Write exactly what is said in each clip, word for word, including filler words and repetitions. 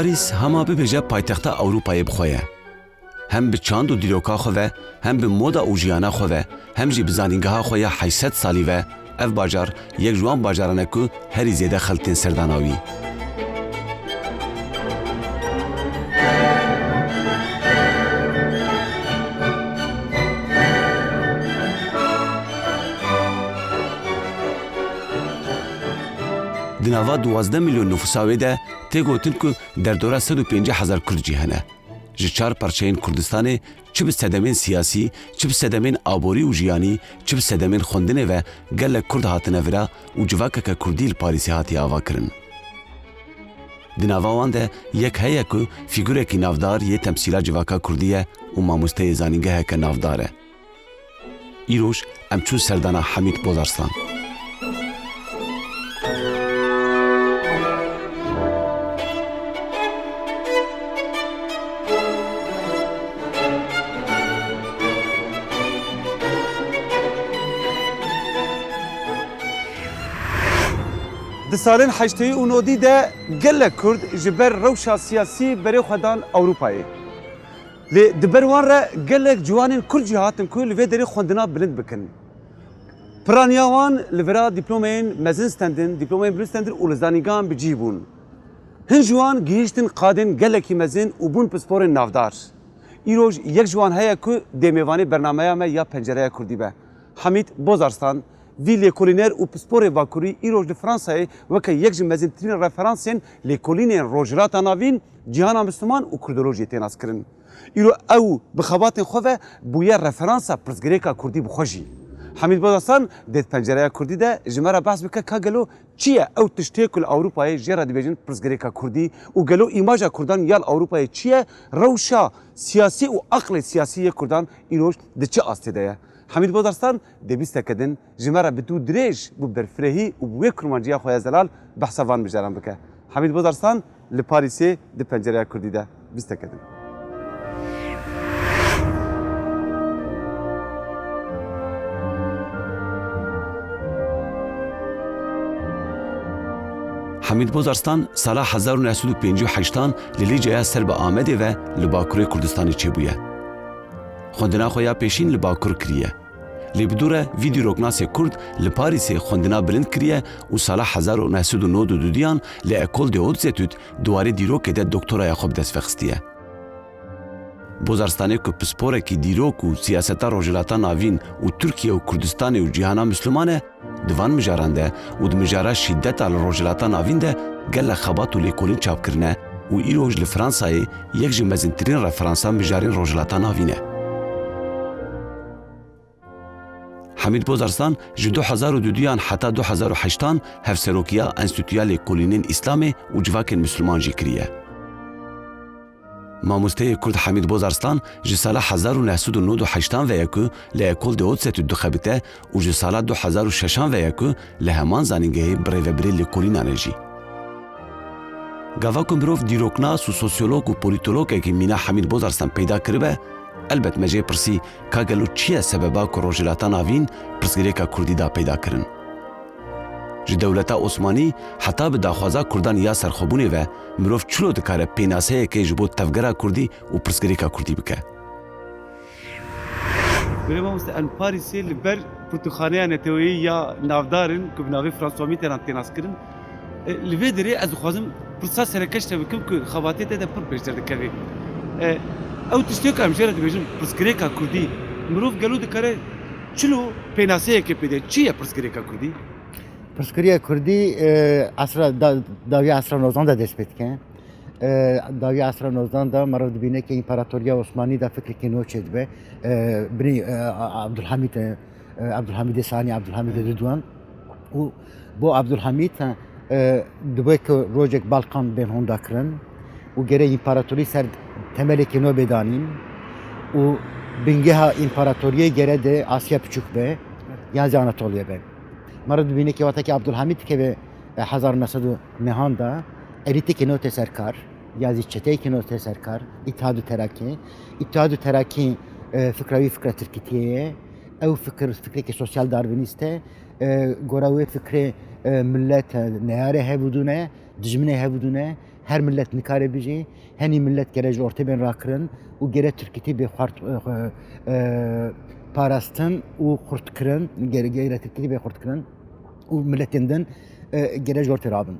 Parîs hema bibêje paytexta Ewropayê bi xwe ye. Hem bi çand û dîroka xwe ve, hem bi moda û jiyana xwe ve, hem jî bi zanîngeha xwe ya heşt sed salî ve, ev bajar yek ji wan bajaran e ku herî zêde xelk tên serdana wî. Di nava duwazdeh milyon nifûsa wê de tê gotin ku derdora sed û pêncî hezar Kurd jî hene. Ji çar parçeyên Kurdistanê çi bi sedemên siyasî, çi bi sedemên aborî û jiyanî, çi bi sedemên xwendinê ve gelek Kurd hatine vira û civakeke Kurdî li Parîsê hatiye avakirin. Di nava wan de yek heye ku fîgurekî navdar yê temsîla civaka Kurdî ye û mamosteyê zanîngeheke navdar e. Îroj em çûn serdana Hemîd Bozarslan. Di salên heştê û nodî de gelek Kurd ji ber rewşa siyasî berê xwe dan Ewropayê. Lê di ber wan re gelek ciwanên Kurd jî hatin ku li vê derê xwendina bilind bikin. Piraniya wan li vira dîplomeyên mezin stendin, dîplomeyên bilind stendin û li zanîngehan bi cih bûn. Hin ji wan gihîştin qadên gelekî mezin û bûn pisporên navdar. Îroj yek ji wan heye ku dê mêvanê bernameya me ya Pencereya Kurdî be. Hemîd Bozarslan, vî lêkolîner û pisporê Bakurî îroj li Fransayê weke yek ji mezintirîn referansên lêkolînên Rojhilata Navîn, Cîhana Misliman û Kurdolojiyê tê naskirin. Îro ew bi xebatên xwe ve bûye referansa pirsgirêka Kurdî bi xwe jî. Hemîd Bozarslan dê di Pencereya Kurdî de ji me re behs bike ka gelo çi ye ew tiştê ku li Ewropayê jê re dibêjin pirsgirêka Kurdî û gelo îmaja Kurdan ya li Ewropayê çi ye, rewşa siyasî û aqlê siyasî yê Kurdan îroj di çi astê de ye? Hemîd Bozarslan dê bîsteke din ji me re bi dû dirêj bi berfirehî û bi wê kurmanciya xwe ya zelal behsa van mijaran bike. Hemîd Bozarslan li Parîsê di Pencereya Kurdî de. Bîsteke din. Hemîd Bozarslan sala hezar û neh sed û pêncî û heştan li Lîceya ser bi Amedê ve li Bakurê Kurdistanê çêbûye. Xwendina xwe ya pêşîn li Bakur kiriye. Lê bi dû re vî dîroknasê Kurd li Parîsê xwendina bilind kiriye û sala hezar û neh sed û nod û dudiyan li École des Hautes Études di warê dîrokê de doktoraya xwe bi dest ve xistiye. Bozarstanê ku pisporekî dîrok û siyaseta Rojhilata Navîn û Tirkiye û Kurdistanê û cîhana Misliman e, di van mijaran de û di mijara şîdeta li Rojhilata Navîn de gelek xebat û lêkolîn çap kirine û îroj li Fransayê yek ji mezintirîn referansa mijarên Rojhilata Navîn e. Hemîd Bozarslan ji du hezar û duduyan heta du hezar û heştan hevserokiya Enstîtuya Lêkolînên Îslamê û Civakên Misliman jî kiriye. Mamosteyê Kurd Hemîd Bozarslan ji sala hezar û neh sed û nod û heştan ve ye ku li École des Hautes Études dixebite û ji sala du hezar û şeşan ve ye ku li heman zanîngehê birêvebirê lêkolînan e jî. Gava ku mirov dîroknas û sosyolog û polîtologekî mîna Hemîd Bozarslan peyda kiribe, elbet me jê pirsî ka gelo çi ye sebeba ku Rojhilata Navîn pirsgirêka Kurdî da peyda kirin? Ji dewleta Osmanî heta bi daxwaza Kurdan ya serxwebûnê ve mirov çilo dikare pênaseyekê ji bo tevgera Kurdî û pirsgirêka Kurdî bike? Belê mamoste, em Parîsê li ber pirtûkxaneya neteweyî ya navdar in ku bi navê François Mitterrand tê naskirin. E, li vê derê ez dixwazim pirsa sereke ji te bikim ku xebatê te de pir pêştir dikevê. E, ew tiştê ku em jê re dibêjin pirsgirêka Kurdî, mirov gelo dikare çilo pênaseyekê pê de? Çi ye pirsgirêka Kurdî? Pirsgirêka Kurdî, e, esra da-, dawiya esra nozdan de dest pê dike. E, dawiya esra nozdan de meriv dibîne ku împaratoriya Osmanî de fikrekî nû çêdibe. E, binî, e, A-, Abdulhamîd, e, e, Abdulhamîdê Sanî, Abdulhamîdê Diduan û bo Abdulhamîd, e, dibe ku rojek Balkan bên honda kirin û gere împaratorî ser temelekî nû bê danîn û bingeha împaratoriyê gere di Asya Piçûk be, yan zî Anatoliye be. Me re dibîne ku wextekî Abdulhamîd dikeve, e, hezar û neh sed û nehan de, elîtekî nû tê ser kar, ya zî çeteyekî nû tê ser kar, Îtihad û Terakî. Îtihad û Terakî, e, fikra wî fikra tirkîtiyê ye. Ew fikir, fikrekî sosyal darwinîst e. E, gora wê fikrê, e, milet, e, neyarê hevûdûn e, dijminê hevûdûn e. Her millet nikare bijî, henî millet gere ji ortê bên rakirin û gere tirkîtî bê xwart, e, e, parastin û xurtkirin, gere, gere tirkîtî bê xurtkirin û milletên din, e, gere ji ortê rabin.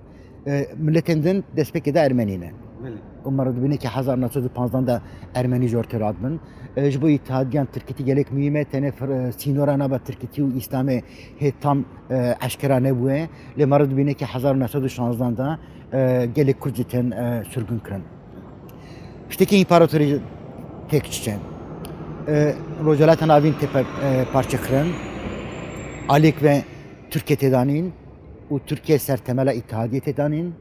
E, milletên din destpêkê de Ermenî ne. Belê. Û me re dibîne ki hezar neh sed û panzdan de Ermenî ji ortê radibin. E, ji bo îtihadiyan tirkîtî gelek muhîm e, tenê fir-, e, sînora nava tirkîtî û îslamê hê tam, e, eşkera nebûye. Lê me re dibîne ki hezar neh sed û şanzdan de, e, gelek Kurd jî tên, e, sirgûn kirin. Piştekî împaratorî têk çiçe. E, Rojhilata Navîn tê pe-, e, parçe kirin. Aliyek ve Tirkiye tê danîn û Tirkiye ser temela îtihadiyê tê danîn.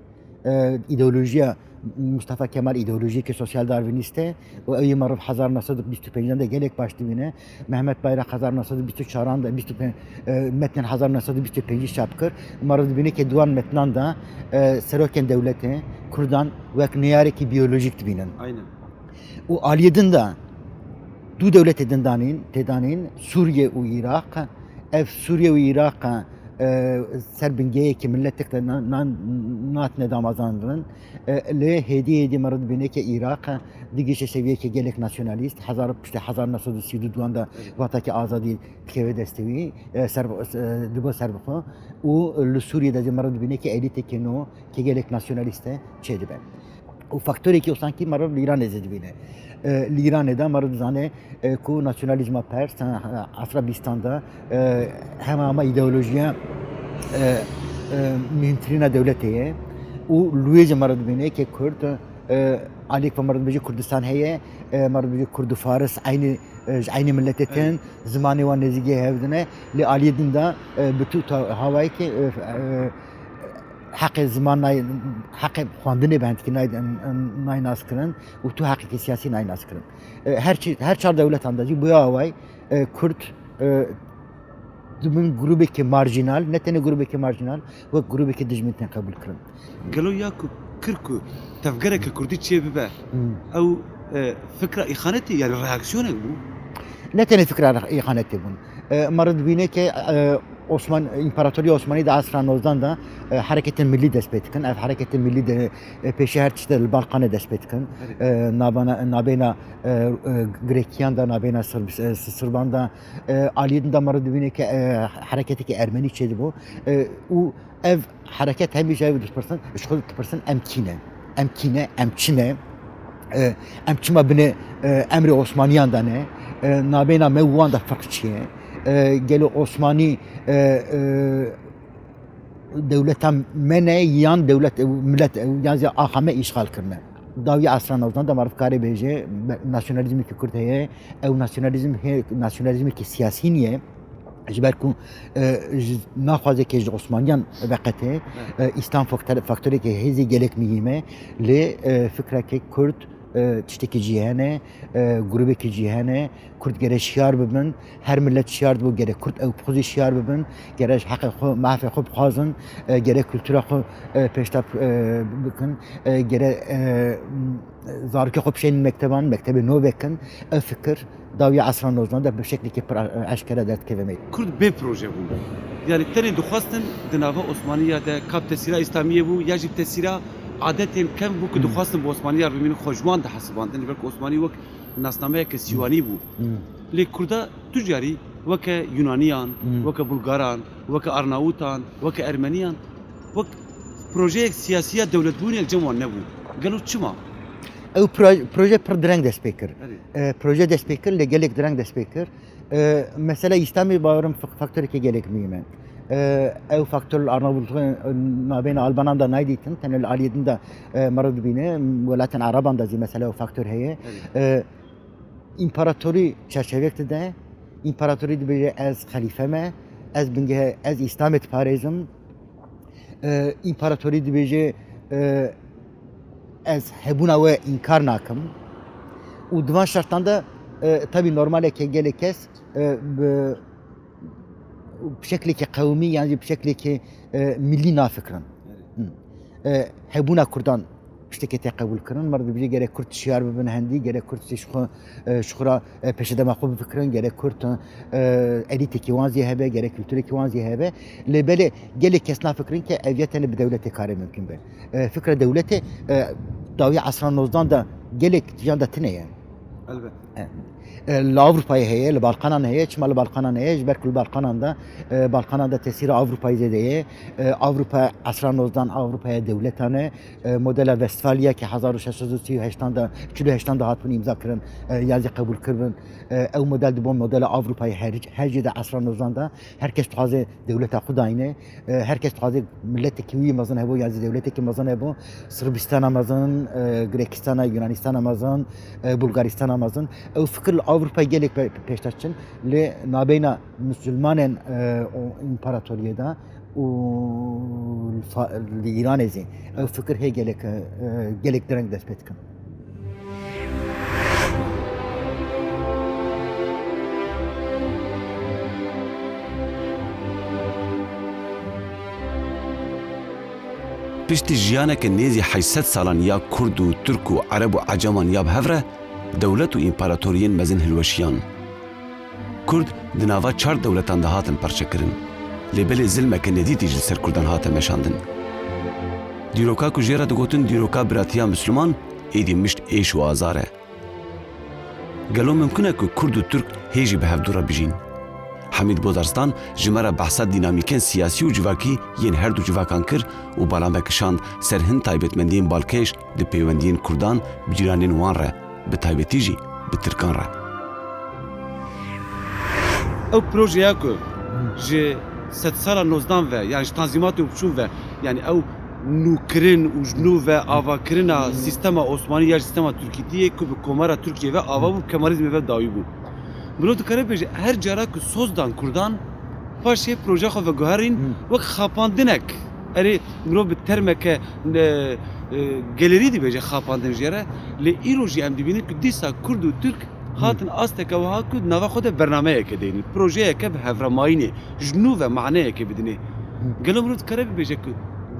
E, îdeolojiya Mustafa Kemal îdeolojiyeke sosyal darwinîst e û ew yê meriv hezar neh sed û bîst û pêncan de gelek baş dibîne. Mehmet Bayrak hezar neh sed û bîst û çaran de, bîst û pênc, e, metnên hezar neh sed û bîst û pêncî çap kir. Meriv dibîne ke di wan metnan de, e, serokên dewletê Kurdan wek neyarekî biyolojîk dibînin. Aynen. Û aliyê din de du dewletê din danîn, tê danîn, Sûriye û Iraq. Ev Sûriye û Iraq, e, ser bingeheke miletek de na-, na-, natine damezrandin. E, lê hêdî hêdî meriv dibîne ke Iraq digihîşe seviyeke gelek nasyonalîst. Hezar, piştî hezar neh sed û sî û duan de, evet, wexta ke azadî dikeve destê wî, e, ser, e, dibe serbixwe. Û li Sûriye de jî meriv dibîne ke elîteke nû ke gelek nasyonalîst e çêdibe. Û faktorekî wisa ki meriv li Îranê zî dibîne. E, li Îranê de meriv dizane, e, ku nasyonalîzma pers, e, esra bîstan de, e, hema hema îdeolojiya, e, e, muhîmtirîna dewletê ye. Û li wê jî meriv dibîne ke Kurd, e, aliyek ve meriv dibêje Kurdistan heye, e, meriv dibêje Kurd û Faris eynî, e, ji eynî miletê tên, zimanê wan nêzîkî hev dine. Lê aliyê din de, e, bi tu ta-, hawayekê, e, e, heqê ziman nay-, heqê xwendinê bi hinekî nay-, nay nas kirin û tu heqekî siyasî nay nas kirin. E, her çi, her çar dewletan de jî bûye away, e, Kurd, e, di bin grûbekî marjînal, ne tenê grûbekî marjînal, wek grûbekî dijmin tên qebûl kirin. Gelo ya ku kir ku tevgereke kurdî çê bibe, hmm, ew, e, fikra îxanetê, yani reaksiyonek bû? Ne tenê fikra îxanetê bûn. E, meriv dibîne ke, e, Osman, Împaratoriya Osmanî di esra nozdan de, e, hereketên millî dest pê dikin. Ev hereketên millî de, e, pêşî her tişt de li Balkanê dest pê dikin. Evet. E, nabana, nabêna, e, e, Grekiyan de, nabêna Sirb-, e, Sirban de, e, aliyê din de meriv dibîne ke, e, hereketeke ermenî çêdibû. E, û ev hereket hemî ji ev dipirsin, ji xwe dipirsin, em kî ne? Em kî ne? Em çi ne? E, em çima binê, e, emrê Osmaniyan de ne? E, nabêna me û wan de ferq çi ye? E, gelo Osmanî, e, e, dewleta me ne yan dewlet, e, milet, e, yan zî axa me îşxal kirine? Dawî esra nozdan de meriv karê bêje, be-, nasyonalîzmekî Kurd heye, ew nasyonalîzm hê, nasyonalîzmekî siyasî niye. Ji ber ku, e, ji, naxwaze ke ji Osmaniyan veqete, e, Îslam faktor-, faktoreke hêzî gelek muhîm e, lê, e, fikreke Kurd, e, tiştekî cî hene, e, grûbekî cî hene, Kurd gere şiyar bibin, her milet şiyar dibe, gere Kurd ew bi xwe zî şiyar bibin, gere ji heqê xwe, mafê xwe bixwazin, e, gere kultura xwe, e, pêşta, e, bikin, e, gere, e, zarokê xwe bişênin mekteban, mektebê nû vekin, ev fikir, Dawiya esra nozdan de bi şeklekî pir, e, eşkere derdikeve me. Kurd bê proje bûn. Yani tenê dixwestin di nava Osmaniya de ka bi tesîra Îslamiyê bû ya jî bi tesîra adetên kevn bû ku, hmm, dixwestin bi Osmaniya re bimînin, xwe ji wan dihesibandin, ji ber ku Osmanî wek nasnameyeke sîwanî bû. Hmm. Lê Kurda tu carî weke Yunaniyan, hmm, weke Bulgaran, weke Arnawutan, weke Ermeniyan, wek projeyek siyasî ya dewletbûnê li cem wan nebû. Gelo çima? Ew pro-, proje pir direng dest pê kir. Erê. E, proje dest pê kir, lê gelek direng dest pê kir. E, mesela Îslamê bawerim fak-, faktorekê gelek muhîm e. E, ew faktor li Arnavutluğê, e, nabêna Albanan de nayê dîtin, tenê li aliyê din de, e, meriv dibîne, welatên Ereban de zî mesela ew faktor heye. Erê. E, împaratorî çerçevek dide, împaratorî dibêje ez xelîfe me, ez bingehê, ez Îslamê diparêzim. E, împaratorî dibêje, e, ez hebûna we înkar nakim. Û di van şertan de, e, tabî normal e ke gelek kes, e, bi, bi şeklekî qewimî yan jî bi şeklekî, e, millî nafikirin. Hı. E, hebûna Kurdan Tiştekê tê qebûl kirin, meriv dibêje gerek Kurd şiyar bibin hendî, gerek Kurd jî ji xwe, e, ji xwe re, e, pêşedema xwe bifikirin, gerek Kurd, e, elîtekî wan zî hebe, gerek kulturekî wan zî hebe. Lê belê gelek kes nafikirin ke ev ya tenê bi dewletê kare mimkun be. E, fikra dewletê, e, dawiya esra nozdan de gelek ciyan de tune ye. Elbet. E, e, li Ewropayê heye, li Balkanan heye, çima li Balkanan heye? Ji ber ku li Balkanan de, e, Balkanan de tesîra Ewropayê zêde ye. E, Ewropa esra nozdan, Ewropaya dewletan e. E, modela Westfalya ki hezar û şeş sed û sî û heştan de, çil û heştan de hatibûn îmza kirin, e, yan zî qebûl kiribin. E, ew model dibûn modela Ewropayê her, her cî de esra nozdan de. Her kes dixwaze dewleta xwe dayîne. E, her kes dixwaze miletekî wî mezin hebû, yan zî dewletekî mezin hebû. Sırbistana mezin, e, Grekistana, Yunanistana mezin, e, Bulgaristana mezin. Ew fikir li Ewropayê gelek pe-, pêşta çin. Lê nabeyna Musulmanên, e, o împaratoriyê de û li fa-, li Îranê zî ew fikir hê gelek, e, gelek dereng dest pê dikin. Piştî jiyaneke nêzî heşt sed salan ya Kurd û Tirk û Ereb û Eceman ya bi hev re, dewlet û împaratoriyên mezin hilweşiyan. Kurd di nava çar dewletan de hatin parçekirin. Lê belê zilmeke nedîtî jî li ser Kurdan hate meşandin. Dîroka ku jê re digotin dîroka biratiya Misliman, êdî mişt êş û azar e. Gelo mimkun e ku Kurd û Tirk hê jî bi hevdû re bijîn? Hemîd Bozarslan ji me re behsa dînamîkên siyasî û civakî yên her du civakan kir û balame kişand ser hin taybetmendiyên balkêş di pêwendiyên Kurdan bi cîranên wan re, bi taybetî jî bi Tirkan re. Ew projeya ku ji sedsala nozdan ve, yan ji Tanzîmatê û Biçûn ve, yanî ew nûkirin û ji nû ve avakirina sîstema Osmanî ya ji sîstema Tirkîtiyê ku bi Komara Tirkiye ve ava bû, bi Kemalizmê ve dawî bû. Mirov dikare bêje, her cara ku soz dan Kurdan, paşê projeya xwe veguherîn wek xapandinek. Erê, mirov bi termeke, e, e, gelerî dibêje xapandin jê re, lê îro jî em dibînin ku dîsa Kurd û Tirk hatin asteke wiha ku di nava xwe de bernameyeke deynin, projeyeke bi hevremayînê, ji nû ve maneyeke bidinê. Gelo mirov dikare bibêje ku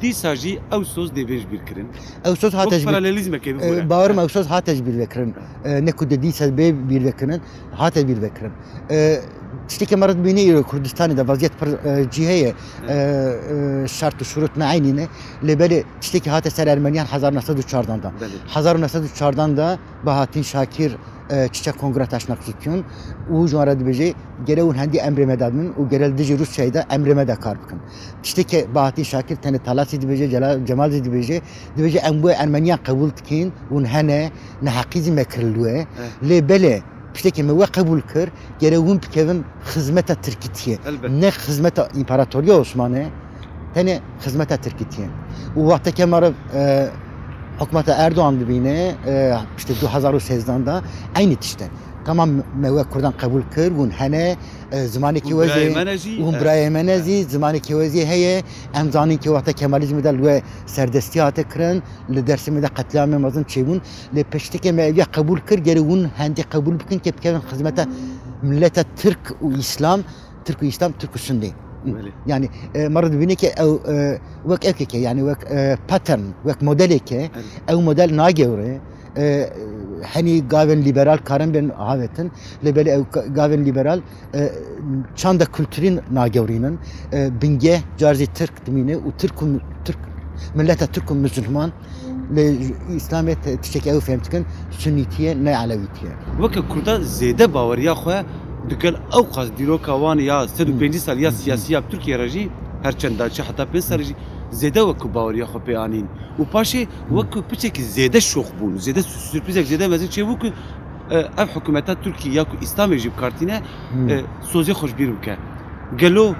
dîsa jî ew soz dê bên ji bîr kirin? Ew soz hate ji bîr, paralelîzmeke bibû, e, bawerim ew soz hate ji bîr vekirin. E, ne ku di dîsa bê bîr vekirin, hate bîr vekirin. E, tiştekê me re dibîne îro Kurdistanê de vaziyet pir, e, cî heye. E, e, şert û şurût ne eynî ne. Lê belê tiştekî hate ser Ermeniyan hezar neh sed û çardan de. Belê. Hezar neh sed û çardan de Bahattin Şakir, e, Çiçek Kongra Taşnak Zutyon û ji wan re dibêje, gere hûn hendî emrê me de bin û gere li dijî Rûsyayê de emrê me de kar bikin. Tiştekî Bahattin Şakir tenê Talat zî dibêje, Celal, Cemal zî dibêje, dibêje em wê Ermeniyan qebûl dikin, hûn hene, neheqî zî me kir li wê. Eh. Lê belê, piştekî me wê qebûl kir, gere hûn bikevin xizmeta Tirkîtiyê. Elbet. Ne xizmeta Împaratoriya Osmanê, tenê xizmeta Tirkîtiyê. Û wexteke me re, e, hikûmeta Erdogan dibîne, e, işte du hezar û sêzdan de eynî tişt e. Tamam, me wê Kurdan qebûl kir, hûn hene, e, zimanekî we zî, hûn birayê me ne zî, zimanekî we zî heye. Em zanin ki wexta Kemalizmê de li we serdestî hate kirin, li Dêrsimê de qetlîamên mezin çêbûn. Lê piştekê me eviya qebûl kir, gerê hûn hendî qebûl bikin ke bikevin xizmeta mileta Tirk û Îslam, Tirk û Îslam, Tirk û Sunnî. Belê. Yanî, e, me re dibîne ke ew, e, wek ewkeke, yanî wek, e, pattern, wek modeleke, belê, ew model nagewre. E, henî gavên lîberal karin bên havetin, lê belê ew ka-, gavên lîberal, e, çanda kulturî nagewrînin. E, bingeh car zî Tirk dimîne û Tirk û mi-, Tirk, mileta Tirk û Musulman, lê Îslamê te-, tiştekî ew fêm dikin, Sunnîtî ye, ne Elewîtî ye. Weke Kurda zêde baweriya xwe digel ew qas dîroka wan ya sed û pêncî sal ya siyasî ya Tirkiye re jî, her çend da çi heta pênc sal jî zêde wek ku baweriya xwe pê anîn. Û paşê wek ku piçekî zêde şox bûn, zêde sü-, sürprizek zêde mezin çêbû ku, e, ev hikûmeta Tirkî ya ku Îslamê jî bi kar tîne, e, sozê xwe ji bîr bike. Gelo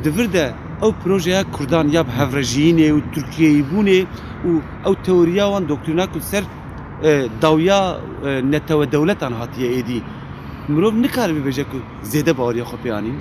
di vir de ew projeya Kurdan ya bi hevrejiyînê û Tirkiyeyîbûnê û ew teoriya wan doktrîna ku ser, e, dawiya, e, netewe dewletan hatiye êdî, mirov nikare bibêje ku zêde baweriya xwe pê anîn?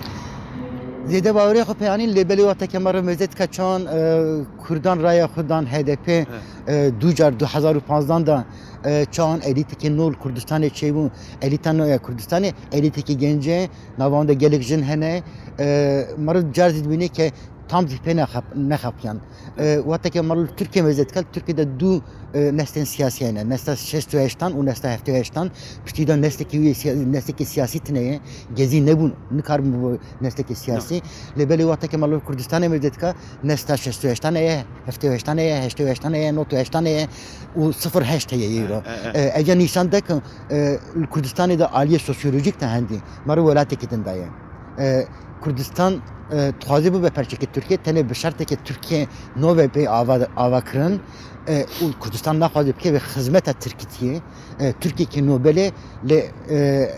Zêde baweriya xwe pê anîn, lê belê wexteke me re mêze dike çawan, e, Kurdan raya xwe dan H D P, he, e, du car du hezar û panzdan de, E, çawan elîtekî nû li Kurdistanê çêbû, elîta nû ya Kurdistanê, elîtekî genc e, nava wan de gelek jin hene. E, meriv car zî dibîne ke tam zî pê nexap-, nexapiyan. E, wexteke meriv li Tirkiye mêze dike, Tirkiye de du, e, nestên siyasî hene. Nesta şêst û heştan û nesta heftê û heştan. Piştî de nestekî wî siya-, nestekî siyasî tine ye. Gezî nebûn, nikaribûn bibû nestekî siyasî. Lê belê wexteke meriv li Kurdistanê mêze dike, nesta şêst û heştan heye, heftê û heştan heye, heştê û heştan heye, nod û heştan heye û sifir heşt heye îro. E, e, e. E, ev ya nîşan de ku, e, li Kurdistanê de aliyê sosyolojîk de hendî meriv welatekî din de ye. E, Kurdistan, e, dixwaze bibe parçekê Tirkiye, tenê bi şertekê Tirkiye nove bê ava, ava kirin. E, û Kurdistan naxwaze bikeve xizmeta Tirkîtiyê. E, Tirkiyekî nobelê lê, e, e,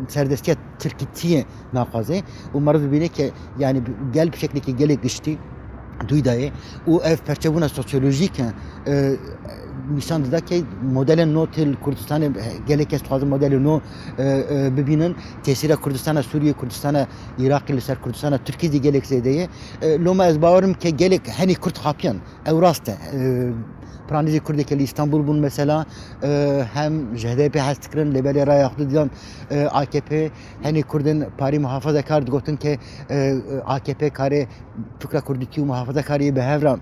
serdestiya Tirkîtiyê naxwaze û meriv dibîne ke, yanî, gel bi şeklekî gelek giştî dûy dayê û ev perçebûna sosyolojîk e, e, nîşan dida ke modelên nû tê li Kurdistanê, gelek kes dixwazin modelê nû, e, e, bibînin. Tesîra Kurdistana Sûriyê, Kurdistana Iraqê li ser Kurdistana Tirkî zî gelek zêde ye. E, loma ez bawerim ke gelek henî Kurd xapiyan. Ew rast e. E, piranî zî Kurdeke li Îstanbul bûn mesela, e, hem ji H D P hez dikirin, lê belê raya xwe didan, e, A K P. Henî Kurdên parî muhafazekar digotin ke, e, A K P karê fikra Kurdîtî û muhafazekariye bi hev re,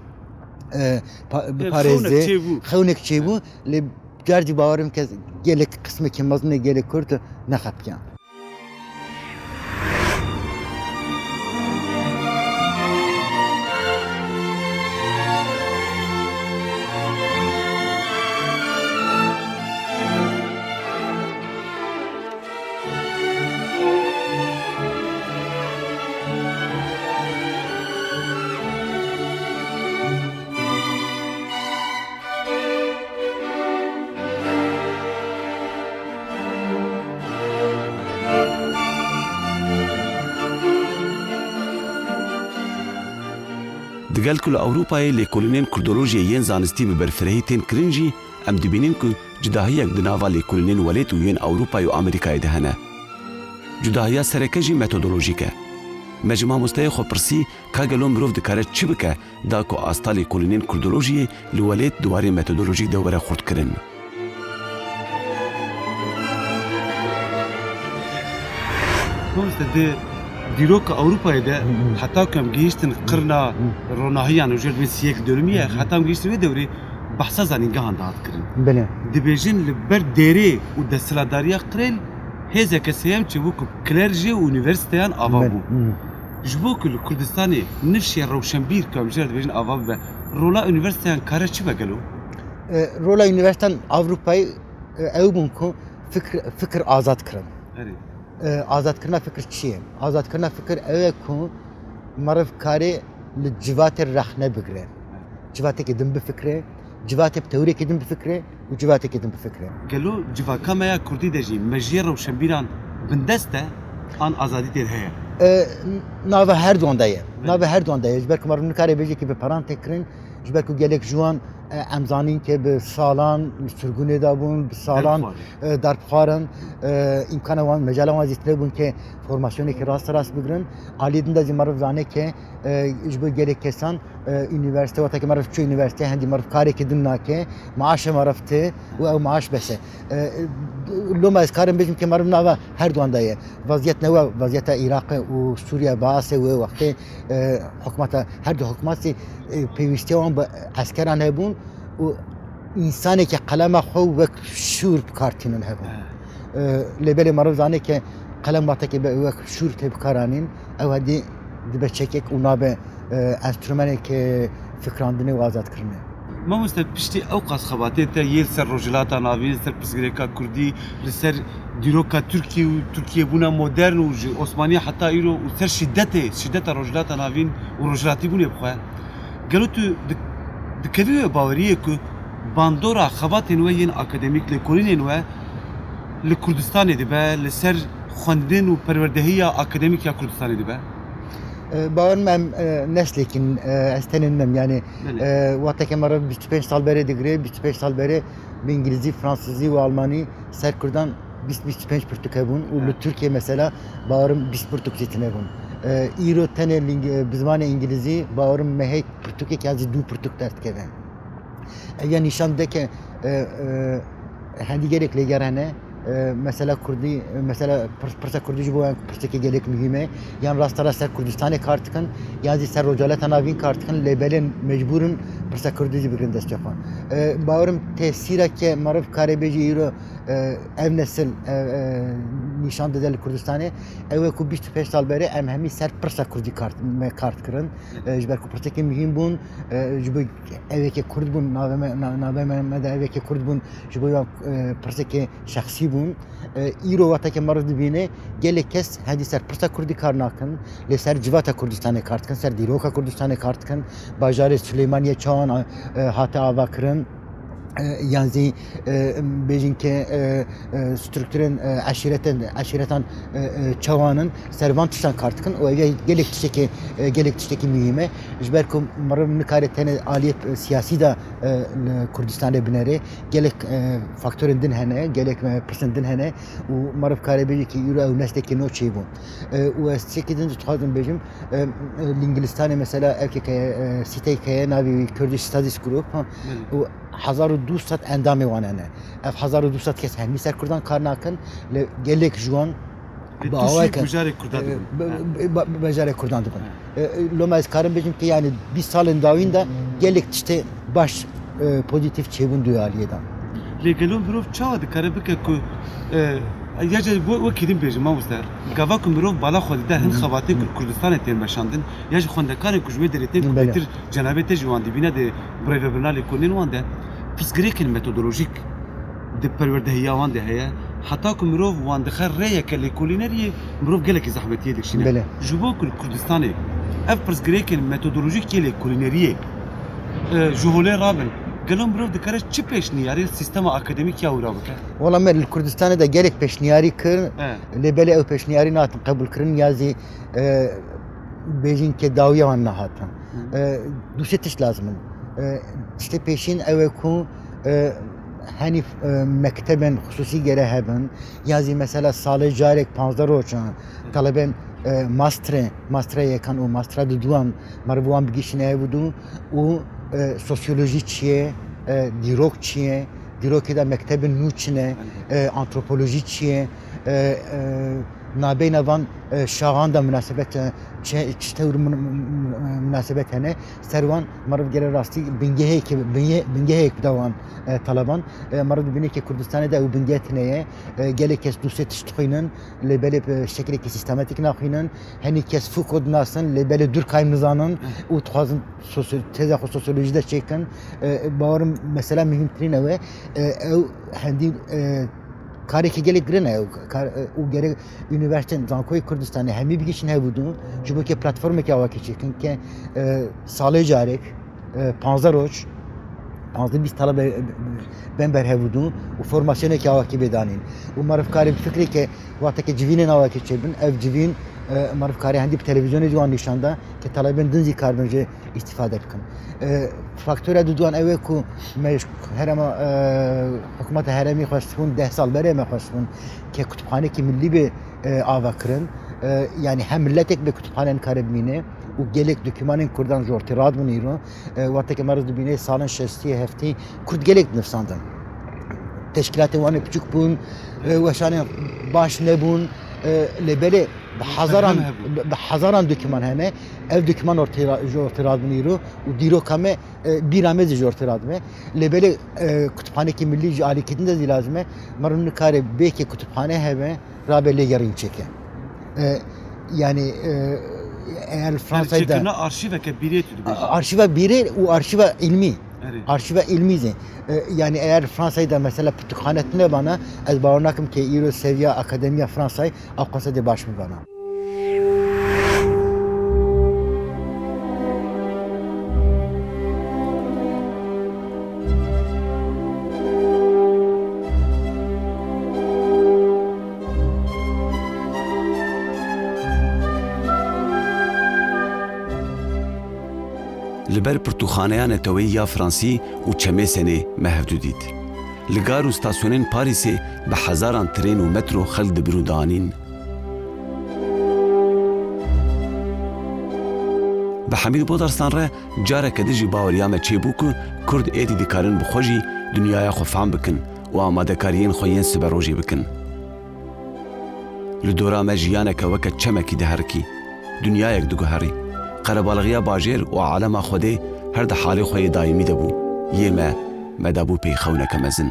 e, pa-, biparêze. Xewnek çêbû. Xewnek çêbû, lê car zî bawerim ke gelek qismekî mezin ê gelê Kurd nexepiyan. Digel ku li Ewropayê lêkolînên kurdolojiyê yên zanistî bi berfirehî tên kirin jî, em dibînin ku cudahiyek di nava lêkolînên welêt û yên Ewropayê û Amerîkayê de hene. Cudahiya sereke jî metodolojîk e. Me ji mamosteyê xwe pirsî, ka gelo mirov dikare çi bike da ku asta lêkolînên kurdolojiyê li welêt di warê metodolojîk de were xurtkirin? Mamoste, di dîroka Ewropayê de, Hı hı. heta ku em gihîştin qirna Hı hı. ronahiyan û jêr dibên siyek dönümî ye, Hı hı. heta em gihîştin wê dewrê, behsa zanîngehan dihat kirin. Belê. Dibêjin li ber dêrê û desthilatdariya qirêl hêzeke sêyem çêbû ku klêrjê û unîversîteyan ava Belê. bû. Hı. Ji bo ku li Kurdistanê nifşê rewşenbîr, ku em jê re dibêjin, ava bibe, rola unîversîteyan kare çi be gelo? E, rola unîversîteyan Ewropayê, e, ew bûn ku fikir, fikir azad kirin. Erê. E, azadkirina fikir çi ye? Azadkirina fikir ew e ku meriv karê li civatê rexne bigire. Civateke din bifikire, civatê bi tewreke din bifikire û civateke din bifikire. Gelo civaka me ya kurdî de jî mejiyê rewşenbîran bindest e, an azadî tê de heye? E, nava her duwan de ye. Belê. Nava her duwan de ye. Ji ber ku meriv nikare bêje ki bi peran tê kirin, ji ber ku gelek ji wan, e, em zanîn ke bi salan li sirgûnê de bûn, bi salan, Derbixwar. e, derbixwar in, e, îmkana wan, mecala wan zî tune bûn ke formasyonekî rast rast bigrin. Aliyê din de zî meriv zane ke, e, ji bo gelek kesan, e, unîversîte, wextekî meriv çû unîversîte, hendî meriv karekî din nake, maaşê meriv tê û ew maaş bes e. E, loma ez karim bêjim ke meriv nava her duwan de ye. Vaziyet ne we, vaziyeta Iraqê û Sûriye, Baasê wê wextê, e, hikûmeta, her du hikûmet jî, e, pêwîstiya wan bi eskeran hebûn û însanekî qelema xwe wek şûr bi kar tînin hebûn. He. E, lê belê meriv zane ke qelem wextekê be wek şûr tê bi kar anîn, ew hedî dibe çekek û nabe, e, enstrûmenekê fikrandinê û azadkirinê. Mamoste, piştî ew qas xebatê te yê li ser Rojhilata Navîn, li ser pirsgirêka Kurdî, li ser dîroka Tirkî û Tirkiyebûna modern û ji Osmaniya heta îro û ser şîdetê, şîdeta Rojhilata Navîn û rojhilatîbûnê bi xwe, gelo tu di-, dikevî wê baweriyê ku bandora xebatên we yên akademîk, lêkolînên we li Kurdistanê dibe, li ser xwendin û perwerdehiya akademîk ya Kurdistanê dibe? E, bawer me em, e, neslêkin, e, ez tenê nim, yani, Belê. e, wexteke meriv bîst û pênc sal berê digire, bîst û pênc sal berê bi îngilîzî, fransizî û almanî ser kurdan bîst, bîst û pênc pirtûk hebûn û li Evet. Tirkiye mesela bawerim bîst pirtûk jî tune bûn. E, îro tenê li îng-, e, bi zimanê îngilîzî bawerim mehê pirtûkek ya zî du pirtûk derdikeve. Ev ya nîşan dide ke, e, e, Hendî gelek lêger hene. E, mesela Kurdî, e, mesela pirs-, pirsa Kurdî ji bo wan pirsekê gelek muhîm e. Yan rasta rast ser Kurdistanê kar dikin, yan zî ser Rojhilata Navîn kar dikin, lê belê mecbûr in pirsa Kurdî jî bigirin destê xwe. E, bawerim tesîra ke meriv kare bêjî îro, e, ev nesil, e, e, nîşan dide li Kurdistanê, ew e ku bîst û pênc sal berê em hemî ser pirsa Kurdî kar, me kar dikirin. E, ji ber ku pirsekê muhîm bûn, e, ji bo ew yekê Kurd bûn, navê me, na-, navê me, me de ew yekê Kurd bûn, ji bo wan, e, pirsekê şexsî bûn. E, îro wexteke meriv dibîne, gelek kes hendî ser pirsa Kurdî kar nakin, lê ser civata Kurdistanê kar dikin, ser dîroka Kurdistanê kar dikin, bajarê Silêmaniyê çawan, e, hate avakirin, e, yan zî, e, bêjin ke, e, e, strukturên, e, eşîretên, eşîretan, e, e, çawan in, ser van tiştan kar dikin û ev gelek tiştekê, e, gelek tiştekî muhîm e. Ji ber ku meriv nikare tenê aliyê, e, siyasî de, e, li Kurdistanê binerê, gelek, e, faktorên din hene, gelek, e, pirsên din hene û meriv kare bêje ki îro ew neslekî nû çêbû. E, û ez tiştekî din jî dixwazim bêjim, e, e, li Îngilistanê mesela ev ke, e, sîteyek heye navê wî Kurdish Studies Group, ha, Belê. û hezar û du sed endamê wan hene. Ev hezar û du sed kes hemî ser Kurdan kar nakin, lê gelek ji wan Lê bi tu awayeke, şî bijarê Kurda e, dibin. be-, Ha. be-, be-, bejarê Kurdan dibin. Ha. E, e, loma ez karim bêjim ki, yani, bîst salên dawîn de gelek tiştê baş, e, pozîtîf çêbûn du aliyê de. Lê gelo mirov çawa dikare bike ku, e, ya jî we-, wekî din bêjim, mamoste, gava ku mirov bala xwe dide hin Hı. xebatên ku Kurdistanê tên meşandin, ya jî xwendekarên ku ji wê derê tên ku Belê. bêtir cenabê te jî wan dibîne di birêvebirina lêkolînên wan de, pirsgirêkên metodolojîk di perwerdehiya wan de heye. Heta ku mirov wan dixe rêyeke lêkolîneriyê, mirov gelekî zehmetiyê dikişîne. Belê. Ji bo ku li Kurdistanê ev pirsgirêkên metodolojîk yê lêkolîneriyê, e, ji holê rabin, gelo mirov dikare çi pêşniyarî sîstema akademîk ya wira bike? Wela me li Kurdistanê de gelek pêşniyarî kir, He. lê belê ew pêşniyarî nehatin qebûlkirin ya zî, e, bêjin ke dawiya wan nehatin. Hı. E, du sê tişt lazim in. E, tiştê pêşîn ew e ku, e, henî, e, mektebên xisûsî gere hebin, yan zî mesela salê carek panzdeh rojan talebên, e, masterê, mastera yekan û mastera duduwan meriv wan bigihîşîne hev û du û, e, sosyolojî çi ye, e, dîrok çi ye, dîrokê de mektebên nû çi ne, e, antropolojî çi ye, e, e, nabeyna van, e, şaxan de minasebet, e, çi, çi tewr min-, min-, min-, minasebet hene, ser wan meriv gere rastî bingehek, binge-, bingehek bide wan, e, taleban. E, meriv dibîne ke Kurdistanê de ew bingeh tune ye. E, gelek kes du sê tişt dixwînin, lê belê bi şekilekî sîstematîk naxwînin. Henî kes Foucault dinasin, lê belê Durkheim nizanin û dixwazin sosyo-, teza xwe sosyolojî de çêkin. E, bawerim mesela muhîmtirîn ew e. E, ew hendî, e, kareke gelek girin e, ew kar, e, û gerek unîversîteyên zankoyê Kurdistanê hemî bigihîşin hev û du, ji bo ke platformeke awakî çêkin ke, e, salê carek, e, panzdeh roj, panzdeh bîst talebe, e, bên ber hev û du û formasyoneke awakî bê danîn. Û meriv karê bi fikrê ke wexteke civînên awakî çêbin, ev civîn, e, meriv karê hendî bi televîzyonê jî wan nîşan da ke talebên din zî karibin jê îstîfade bikin. E, faktora duduyan ew e ku me ji herema, e, hikûmeta herêmî xwestibûn, deh sal berê me xwestibûn ke kutubxanekî millî bê, e, avakirin. E, yanî hem miletek bê kutubxane nikare bimîne û gelek dokûmanên Kurdan ji ortê radibin îro. E, wexteke meriv dibîne salên şestî, heftî Kurd gelek dinivsandin. Teşkîlatên wan ê biçûk bûn, e, weşanên baş nebûn, e, lê belê bi hezaran, Ev hebûn. bi, bi hezaran dokûman hene. Ev dokûman ortê ra-, ji ortê radibin îro û dîroka me, e, bîra me zî ji ortê radibe. Lê belê, e, kutubxanekî millî ji alîkî din de zî lazim e. Meriv nikare bê ke kutubxane hebe, rabe lêgerîn çêke. E, yanî, e, eğer li Fransayê de Çêkirina arşîveke bîrê tu dibêjî. Arşîva bîrê û arşîva îlmî. Erê. Arşîva îlmî zî. E, yanî eğer Fransayê de mesela pirtûkxane tune bana, ez bawer nakim ke îro seviya akademiya Fransayê ew qasa dê baş bibana. Li ber pirtûkxaneya neteweyî ya Fransî û Çemêsenê me hevdû dît. Li gar û stasyonên Parîsê bi hezaran trên û metro xelk dibir û danîn. Bi Hemîd Bodarslan re careke din jî baweriya me çêbû ku Kurd êdî dikarin bi xwe jî dinyaya xwe fehm bikin û amadekariyên xwe yên siberojê bikin. Li dora me jiyaneke weke çemekî diherikî, dinyayek diguherî. Qerebalixiya bajêr û alema Xwedê her di halê xwe yê daîmî de bû. Yê me, me dabû pêxewneke mezin.